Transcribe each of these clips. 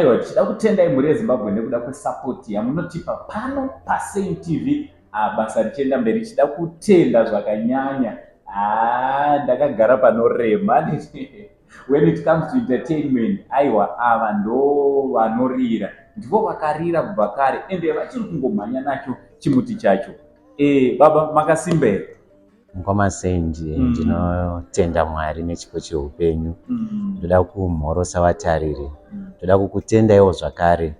Aiwa, tichida kutendai mhuri yeZimbabwe nekuda kwesapoti yamunotipa pano paSaint TV. Ah, basa richienda mberi, tichida kutenda zvakanyanya. Ah, ndakagara panorema when it comes to entertainment. Aiwa, ava ndo vanorira, ndivo vakarira kubva kare, ende vachiri kungomhanya nacho chimuti chacho. Baba, makasimba here? Mukoma Saint, ndinotenda Mwari nechipo cheupenyu. Ndoda kumhorosa vatariri. Ndoda kukutendaiwo zvakare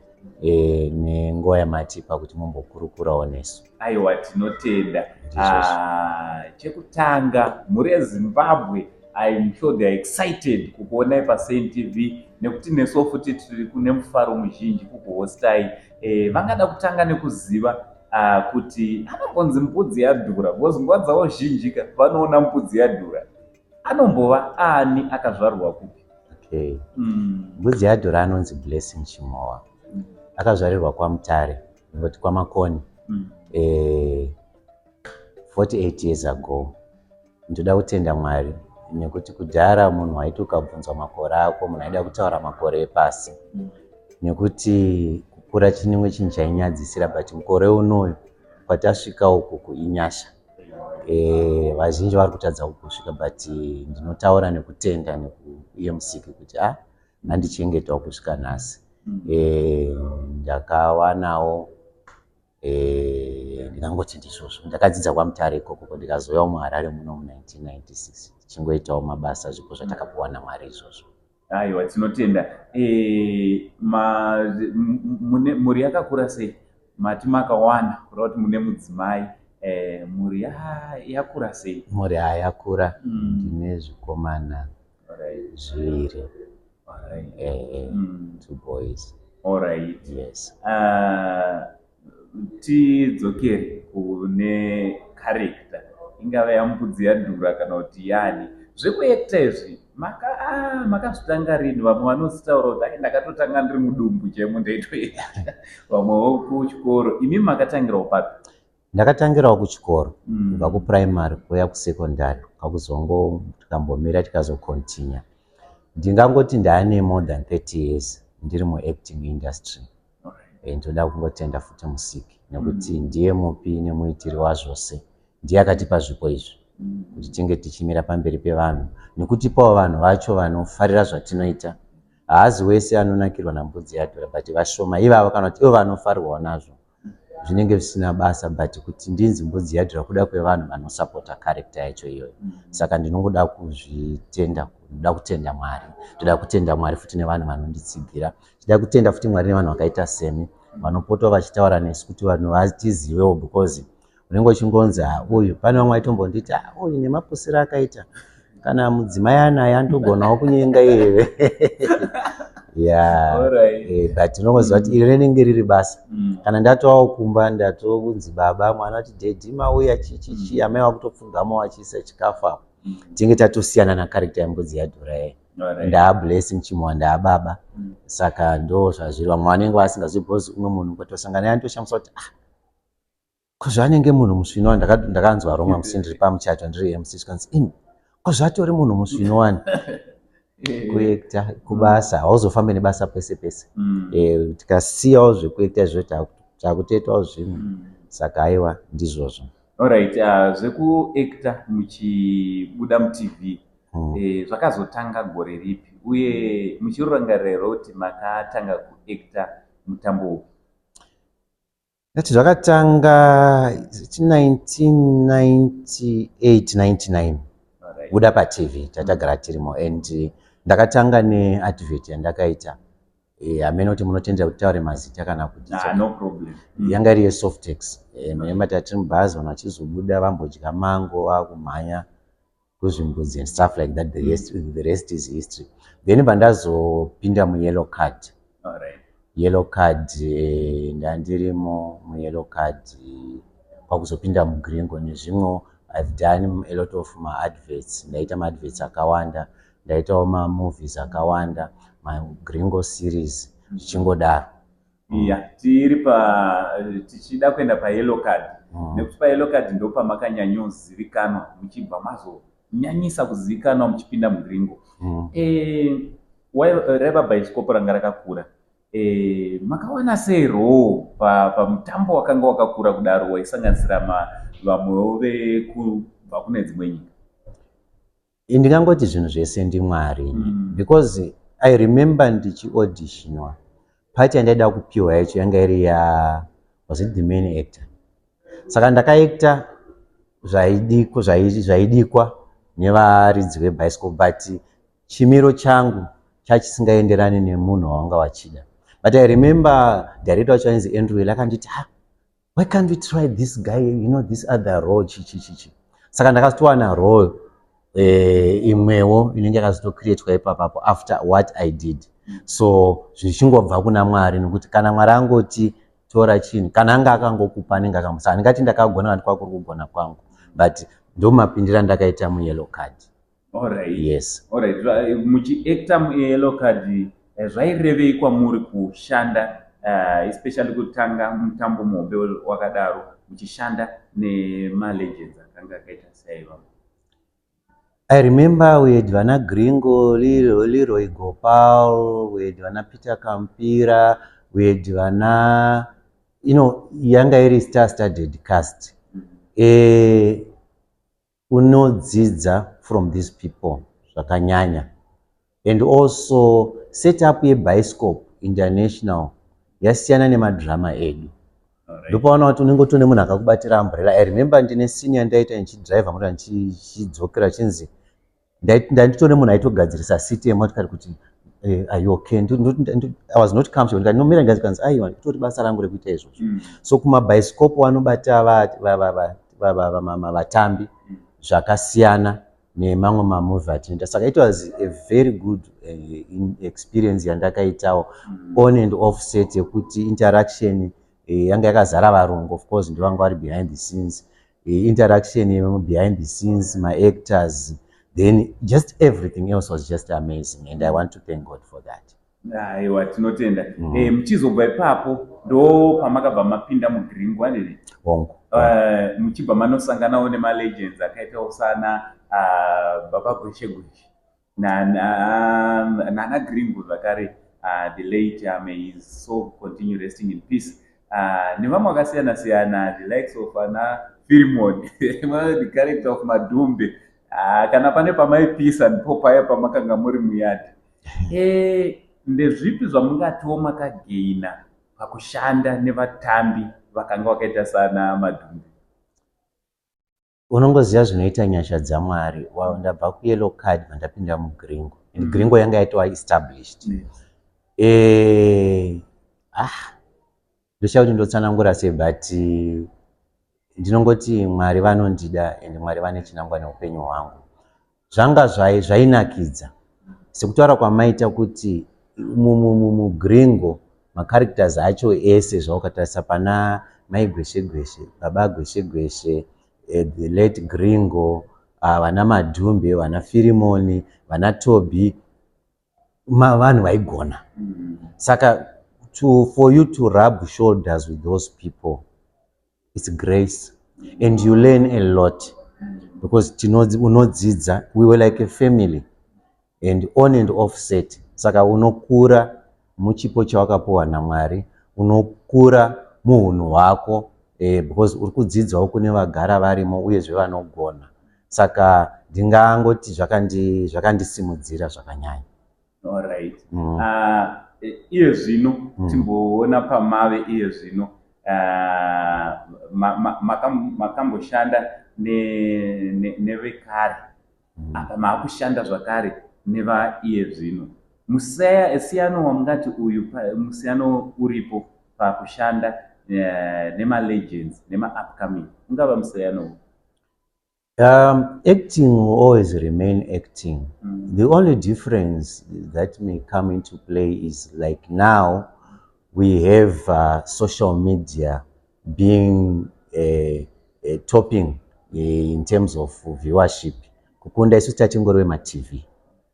nenguva yamatipa kuti mumbokurukurawo nesu. Aiwa, tinotenda. Ndizvozvo. Ah, chekutanga, mhuri yeZimbabwe, I'm sure they are excited kukuonai paSaint TV, nekuti nesuwo futi tiri kune mufaro muzhinji kukuhostai. Vangada kutanga nekuziva kuti anombonzi Mbudzi Yadhura, because nguva dzavo zhinji ka vanoona Mbudzi Yadhura anombova ani, akazvarwa kupi? Okay. Mbudzi Yadhura anonzi Blessing Chimowa. Akazvarirwa kwaMutare, ngoti kwaMakoni, 48 years ago. Ndoda kutenda Mwari nekuti kudhara munhu waiti ukabvunzwa makore ako, munhu aida kutaura makore epasi, nekuti kukura chinimwe chinhu chainyadzisira. But mukore unoyu kwatasvika uku kuinyasha. Vazhinji vari kutadza kukusvika, but ndinotaura nekutenda nekuiye Musiki kuti a andichengetawo kusvika nhasi. Ndakawanawo, ndingangoti ndizvozvo, ndakadzidza kwaMutare ikoko, ndikazouyawo muHarare muno mu1996, tichingoitawo mabasa, zvipo zvatakapiwa naMwari izvozvo. Aiwa, tinotenda. Mhuri yakakura sei? Mati makawana, kureva kuti mune mudzimai. Mhuri yakura sei? Mhuri hayakura. Ndine zvikomana zviviri, two boys. Yes. Tidzokere kune character, ingava yaMbudzi Yadhura kana kuti yani. Zvekuacta izvi makazvitanga rini? Vamwe vanositaura kuti ai, ndakatotanga ndiri mudumbu chemo ndaitoita, vamwewo kuchikoro. Imi makatangirawo papi? Ndakatangirawo kuchikoro, kubva kuprimary kuuya kusecondary, kwakuzongo tikambomira, tikazocontinue. Ndingangoti ndaane more than 30 years ndiri muacting industry. Ndoda kungotenda futi Musiki nekuti ndiye mupi nemuitiri wazvose. Ndiye akatipa zvipo izvi kuti tinge tichimira pamberi pevanhu nekutipawo vanhu vacho vanofarira zvatinoita. Haazi wese anonakirwa naMbudzi Yadhura, but vashoma ivavo kana kuti ivo vanofarirwawo nazvo, zvinenge zvisina basa, but kuti ndinzi Mbudzi Yadhura kuda kwevanhu vanosapota character yacho iyoyo. Saka ndinongoda kuzvitenda, ndoda kutenda Mwari, ndoda kutenda Mwari futi nevanhu vanonditsigira. Tida kutenda futi Mwari nevanhu vakaita semi vanopotwa vachitaura nesu kuti vanhu vatizivewo, because unenge uchingonzi, "Ah, uyu." Pane vamwe vaitombonditi, "Ah, uyu nemapusiro akaita, kana mudzimai anaye anotogonawo kunyenga iyeve." Ya, but unongoziva kuti iri rinenge riri basa. Kana ndatovawo kumba, ndatonzi baba, mwana ati, "Daddy mauya," chichichi, amai vakutopfugama vachiisa chikafu apo. Tinenge tatosiyana nacharacter yaMbudzi Yadhura ye. NdaaBlessing Chimowa, ndaababa. Saka ndo zvazviri. Vamwe vanenge vasingazivi, because umwe munhu ukatosangana naye anotoshamisa kuti, "Ah, ko zvaanenge munhu musvino wani?" Ndakanzwa rumwe musi ndiri pamuchato, ndiri MC, zvikanzi, "Imi, ko zvatori munhu musvino wani?" Kuacta kubasa, hauzofambi nebasa pese pese. Tikasiyawo zvekuacta izvo, takutoitawo zvimwe. Saka aiwa, ndizvozvo. Alright, zvekuacta muchibuda muTV zvakazotanga gore ripi, uye muchirurangarira here kuti makatanga kuacta mutambo upi? Ndati zvakatanga 1998 99, kubuda paTV tatagara tirimo, and ndakatanga neadvert yandakaita. Hamene kuti munotendera kuti taure mazita kana kuti? Ah, no problem. Yanga iri yeSoftex. Mati tiri mubhazi, vanhu vachizobuda vambodya mango, vakumhanya kuzvimbudzi and stuff like that. The rest is history. Then pandazopinda muYellow Card, Yellow Card, ndandirimo muYellow Card, kwakuzopinda muGringo nezvimwewo. I've done a lot of maadverts, ndaita maadverts akawanda, ndaitawo mamovies akawanda, maGringo series, zvichingodaro. Ya, tiri pa tichida kuenda paYellow Card, nekuti paYellow Card ndo pamakanyanyozivikanwa, muchibva mazonyanyisa kuzivikanwa muchipinda muGringo. Raiva bhaisikopo ranga rakakura. Makawana sei role pamutambo wakanga wakakura kudaro, waisanganisira vamwewo vekubva kune dzimwe nyika? Ndingangoti zvinhu zvese ndiMwari, because I remember ndichiauditionwa, part yandaida kupiwa yacho yanga iri ya, was it the main actor? Saka ndakaacta zvaidikwa nevaridzi vebhaisikopu, but chimiro changu chachisingaenderani nemunhu wavanga vachida. But I remember director wacho ainzi Andrew akanditi, "Ha, why can't we try this guy, this other role?" Chichi chichi. Saka ndakazotowana role imwewo inenge yakazotocreatwa ipapapo after what I did. So zvichingobva kuna Mwari, nekuti kana Mwari angoti tora chinhu, kana anga akangokupa, anenge akamusa. Handingati ndakagona kana kwakuri kugona kwangu, but ndomapindira ndakaita muYellow Card. Yes. Alright. Muchiacta muYellow Card, zvairevei kwamuri kushanda, especially kutanga mutambo muhombe wakadaro, muchishanda nemalegends akanga akaita saivavo? I remember we had vana Gringo, Leroy Gopal, we had vana Peter Kampira, we had vana, yanga iri star-studded cast. Unodzidza from these people zvakanyanya. And also setup yeBioscope International yasiyana nemadrama edu. Ndopaona kuti unenge utone munhu akakubatira umbrella. I remember ndine scene yandaita ndichidhiraivha mota, ndichidzokera, chinzi ndanditone munhu aitogadzirisa seat yemotikari kuti, "Are you okay?" I was not comfortable. Ndikati nomira ndikanzi, "Aiwa, itori basa rangu rekuita izvozvo." So kumabhaisikopo vanobata vatambi zvakasiyana nemamwe mamovie atinoita. Saka it was a very good experience yandakaitawo on and off set, yekuti interaction yanga yakazara varungu. Of course ndovanga vari behind the scenes, interaction behind the scenes, maactors, then just everything else was just amazing, and I want to thank God for that. Aiwa, tinotenda. Muchizobva ipapo ndo pamakabva mapinda muGringo, handiti? Hongu. Muchibva manosanganawo nemalegends akaitawo sana Baba Gweshe Gweshe nana Gringo zvakare, the late, may his soul continue resting in peace, nevamwe vakasiyana siyana, the likes of ana Firimon, the character of Madhumbe. Kana pane pamaipisa, ndipo paya pamakanga muri muyadhi. Ndezvipi zvamungatiwo makagaina pakushanda nevatambi vakanga vakaita sana Madhumbe? Unongoziva zvinoita nyasha dzaMwari. Ndabva kuYellow Card, vandapinda muGringo, and Gringo yanga yaitova established. Ah, ndoshaya kuti ndotsanangura sei, but ndinongoti Mwari vanondida and Mwari vane chinangwa neupenyu hwangu. Zvanga zvainakidza sekutaura kwamaita kuti muGringo macharacters acho ese, zvaukatarisa pana Mai Gweshe Gweshe, Baba Gweshe Gweshe, the late Gringo, vana Madhumbe, vana Firimoni, vana Toby, vanhu vaigona. Saka for you to rub shoulders with those people, it's grace, and you learn a lot, because unodzidza. We were like a family, and on and off set. Saka unokura muchipo chawakapiwa naMwari, unokura muhunhu hwako, because uri kudzidzawo kune vagara varimo, uyezve vanogona. Saka ndingangoti zvakandisimudzira zvakanyanya. Alright. Iye zvino timboona pamave iye zvino. Makamboshanda nevekare, apa maakushanda zvakare nevaiye zvino. Musiyano wamungati uyu musiyano uripo pakushanda nemalegends nemaupcoming ungava musiyano upi? Acting will always remain acting. The only difference that may come into play is, like, now we have social media being topping in terms of viewership kukunda isu tatingori vemaTV,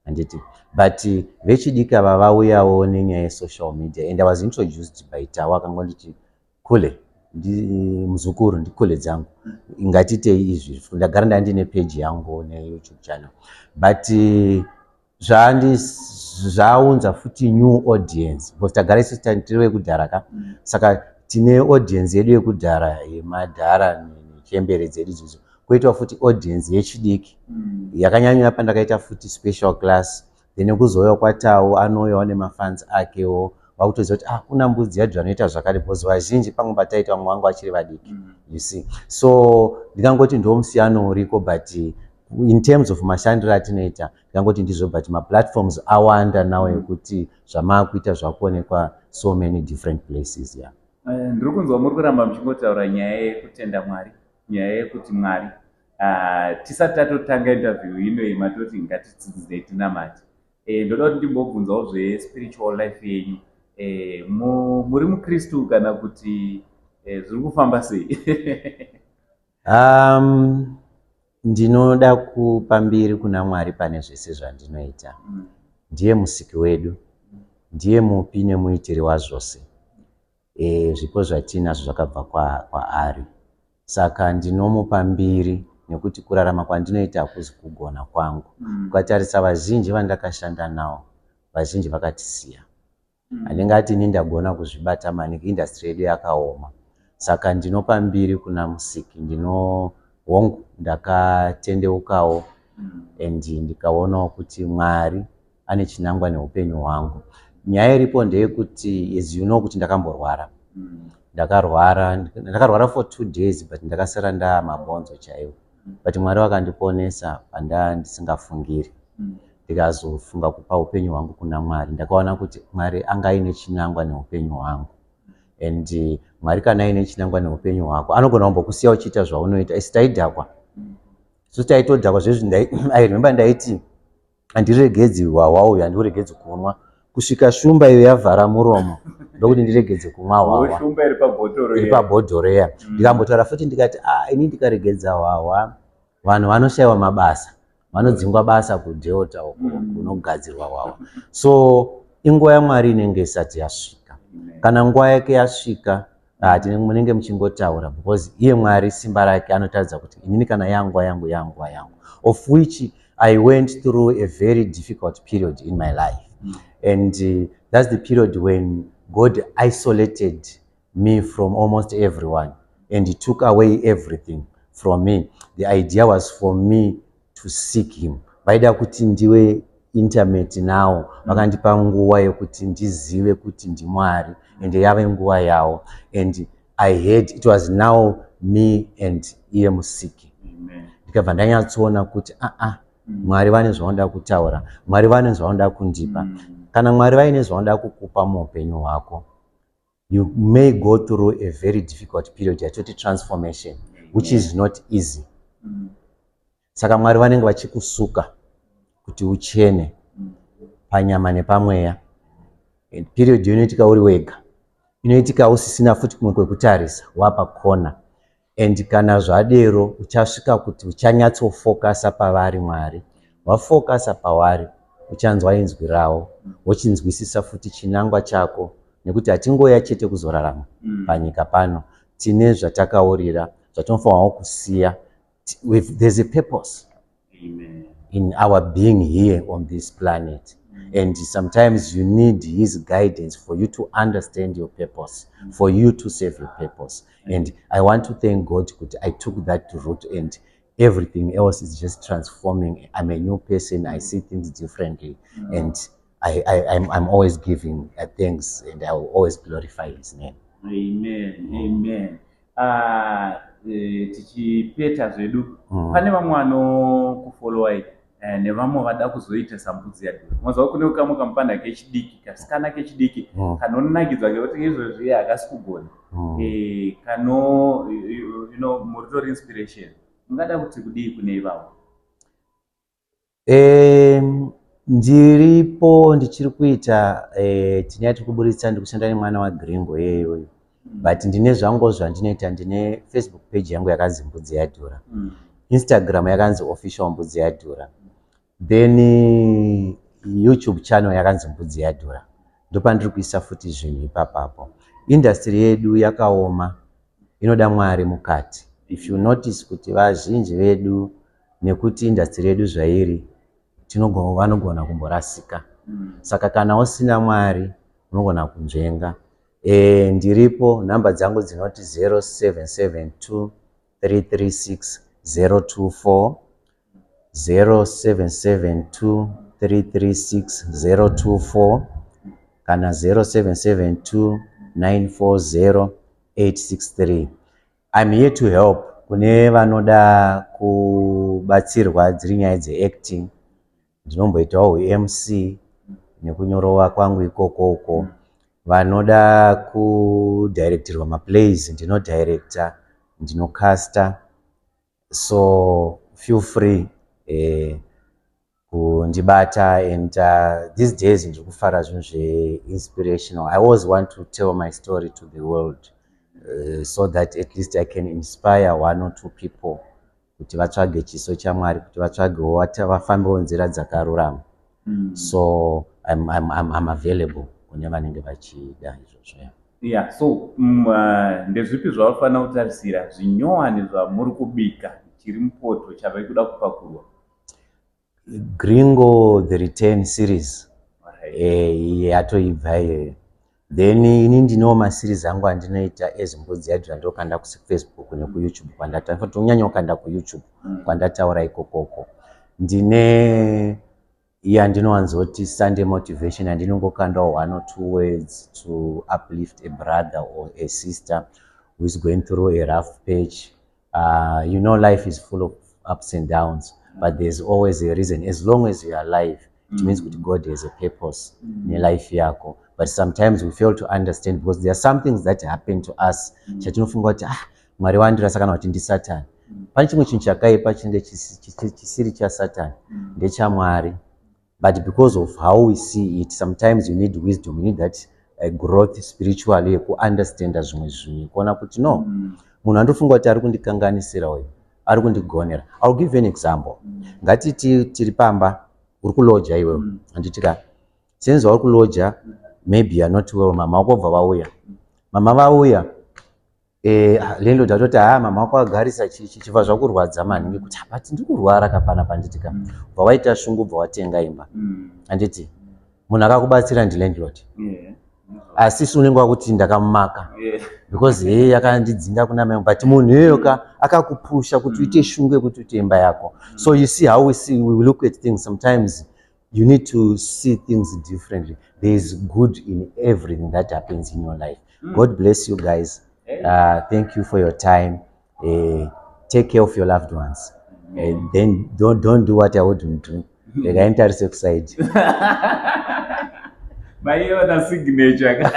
handiti? But vechidiki ava vauyawo nenyaya yesocial media, and I was introduced by Tawa, akangonditi, "Kule, muzukuru, ndikule dzangu, ngatitei izvi." Ndagara ndandine page yangu neYouTube channel, but Zvaunza futi new audience, because tagara isusu tiri vekudhara ka. Saka tine audience yedu yekudhara, yemadhara nechembere dzedu idzodzo, kwoitawo futi audience yechidiki yakanyanya pandakaita futi special class. Then kuzouya kwatawo, anouyawo nemafans akewo, vakutoziva kuti, ah, kuna Mbudzi Yadhura anoita zvakare, because vazhinji pamwe pataita vamwe vanga vachiri vadiki. You see, so ndingangoti ndo musiyano uriko, but in terms of mashandiro atinoita, ndingangoti ndizvo. But maplatforms awanda now ekuti zvamaakuita zvakuonekwa so many different places, yeah. Ndiri kunzwa muri kuramba muchingotaura nyaya yekutenda Mwari, nyaya yekuti Mwari. Tisati tatotanga interview inoyi, matoti ngatidzidzei tinamate. Ndoda kuti ndimbobvunzawo zvespiritual life yenyu. Muri mukristu kana kuti zviri kufamba sei? Ndinoda kupa mbiri kuna Mwari pane zvese zvandinoita. Ndiye musiki wedu, ndiye mupi nemuitiri wazvose. Zvipo zvatinazvo zvakabva kwaari, saka ndinomupa mbiri nekuti kurarama kwandinoita hakuzi kugona kwangu. Ukatarisa vazhinji vandakashanda navo, vazhinji vakatisiya. Handingati ini ndagona kuzvibata maningi, industry yedu yakaoma. Saka ndinopa mbiri kuna musiki. Ndino hongu, ndakatendeukawo and ndikaonawo kuti Mwari ane chinangwa neupenyu hwangu. Nyaya iripo ndeyekuti, as you know, kuti ndakamborwara. Ndakarwara, ndakarwara for 2 days, but ndakasara ndaamabhonzo chaiwo, but Mwari vakandiponesa pandaa ndisingafungiri. Ndikazofunga kupa upenyu hwangu kuna Mwari. Ndakaona kuti Mwari anga aine chinangwa neupenyu hwangu, and Mwari kana aine chinangwa neupenyu hwako, anogona kumbokusiya uchiita zvaunoita. Isi taidhakwa, isu taitodhakwa zvezvi. I remember ndaiti handiregedzi hwahwa uyu, handiuregedzi kunwa kusvika shumba iyo yavhara muromo, ndokuti ndiregedze kumwa hwahwa. Shumba iri pabhotoro. Iri pabhodhoro iya. Ndikambotaura futi ndikati, ah, ini ndikaregedza hwahwa, vanhu vanoshayiwa mabasa, vanodzingwa basa kuDelta uko kunogadzirwa hwahwa. So inguva yaMwari inenge isati yasvika. Kana nguva yake yasvika, ah, munenge muchingotaura, because iye Mwari simba rake anotaridza kuti inini kana yanguva yangu, yanguva yangu, of which I went through a very difficult period in my life. And that's the period when God isolated me from almost everyone and he took away everything from me. The idea was for me to seek him. Vaida kuti ndiwe intimate nawo. Vakandipa nguva yekuti ndizive kuti ndiMwari and yave nguva yavo, and I had it was now me and iye musiki. Ndikabva ndanyatsoona kuti aa, ah, Mwari vane zvavanoda kutaura, Mwari vane zvavanoda kundipa. Kana Mwari vaine zvavanoda kukupa muupenyu hwako, you may go through a very difficult period yatoti transformation, which is not easy. Saka Mwari vanenge vachikusuka kuti uchene panyama nepamweya. And period inoitika uri wega, inoitika usisina futi kumwe kwekutarisa, wapakona. And kana zvadero, uchasvika kuti uchanyatsofokasa pavari Mwari. Wafokasa pavari, uchanzwa inzwi ravo, wochinzwisisa futi chinangwa chako, nekuti hatingoya chete kuzorarama panyika pano. Tine zvatakaurira zvatinofanirwa kusiya. There's a purpose Amen. in our being here on this planet, and sometimes you need his guidance for you to understand your purpose, for you to serve your purpose. And I want to thank God kuti I took that route and everything else is just transforming. I'm a new person. I see things differently and I'm always giving thanks and I will always glorify his name. Amen, amen. Ah, tichipeta zvedu, pane vamwe vanokufollowai nevamwe vada kuzoita saMbudzi Yadhura. Mazuva kune kamwe kamupanda kechidiki, kasikana kechidiki kanonakidzwa ngekuti izvozvi hakasi kugona. Kano muritori inspiration. Mungada kuti kudii kune ivavo? Ndiripo, ndichiri kuita tine yatiri kuburitsa, ndiri kushanda nemwana waGringo iyeyoyo, but ndine zvangu zvandinoita. Ndine Facebook page yangu yakanzi Mbudzi Yadhura, Instagram yakanzi Official Mbudzi Yadhura, then YouTube channel yakanzi Mbudzi Yadhura. Ndopandiri kuisa futi zvinhu ipapapo. Industry yedu yakaoma, inoda Mwari mukati. If you notice kuti vazhinji vedu, nekuti industry yedu zvairi, Vanogona kumborasika. Saka kana usina Mwari, unogona kunzvenga. Ndiripo, nhamba dzangu dzinoti 0772 336 024, 0772 336 024 kana 0772 940 863. I'm here to help kune vanoda kubatsirwa dziri nyaya dzeacting. Ndinomboitawo uMC nekunyorova kwangu ikoko uko. Vanoda kudirectirwa maplays, ndinodirecta, ndinocasta, so feel free kundibata. And these days ndiri kufara zvinhu zveinspirational. I always want to tell my story to the world so that at least I can inspire one or two people kuti vatsvage chiso chaMwari, kuti vatsvagewo, vafambewo nzira dzakarurama. So I'm available kune vanenge vachida izvozvo, yeah. Yeah, so ndezvipi zvavafanira kutarisira, zvinyowani zvamuri kubika, chiri mupoto chave kuda kupakurwa? Gringo The Return series. Yatoibva iyoyo. Then ini ndinewo maseries angu andinoita ezimbudzi yadhura, ndokanda kuFacebook nekuYouTube kwandata, kunyanya kukanda kuYouTube kwandataura ikokoko. Ndine yandinowanzoti Sunday motivation, yandinongokandawo one or two words to uplift a brother or a sister who is going through a rough patch. Life is full of ups and downs, but there's always a reason. As long as you are alive, it means kuti God has a purpose nelife yako, but sometimes we fail to understand because there are some things that happen to us chatinofunga kuti, "Ah, Mwari wandirasa," kana kuti ndisatani. Pane chimwe chinhu chakaipa chinenge chisiri chasatani, ndechamwari, but because of how we see it, sometimes you need wisdom, you need that growth spiritually yekuunderstanda zvimwe zvinhu, kuona kuti no, munhu andofunga kuti ari kundikanganisira uyu ari kundigonera. I'll give you an example. Ngatiti tiri pamba, uri kuloja iwewe, handiti ka? Since uri kuloja, maybe you are not well, mama wako bva vauya. Mama vauya, landlord atoti, "Ha, mama wako agarisa chichi." Chibva zvakurwadza maningi kuti, "Ah, but ndiri kurwara kapana," panditi ka? Bva waita shungu, bva watenga imba, handiti? Munhu akakubatsira ndilandlord, asi isu unenge wakuti ndakamumaka because heye yakandidzinga kuna mai, but munhu iyoyo ka akakupusha kuti uite shungu yekuti uite imba yako. So you see how we see, we look at things. Sometimes you need to see things differently. There is good in everything that happens in your life. God bless you guys. Thank you for your time. Take care of your loved ones and then don't do what I wouldn't do. Regai nditarise kuside. Maiona signature.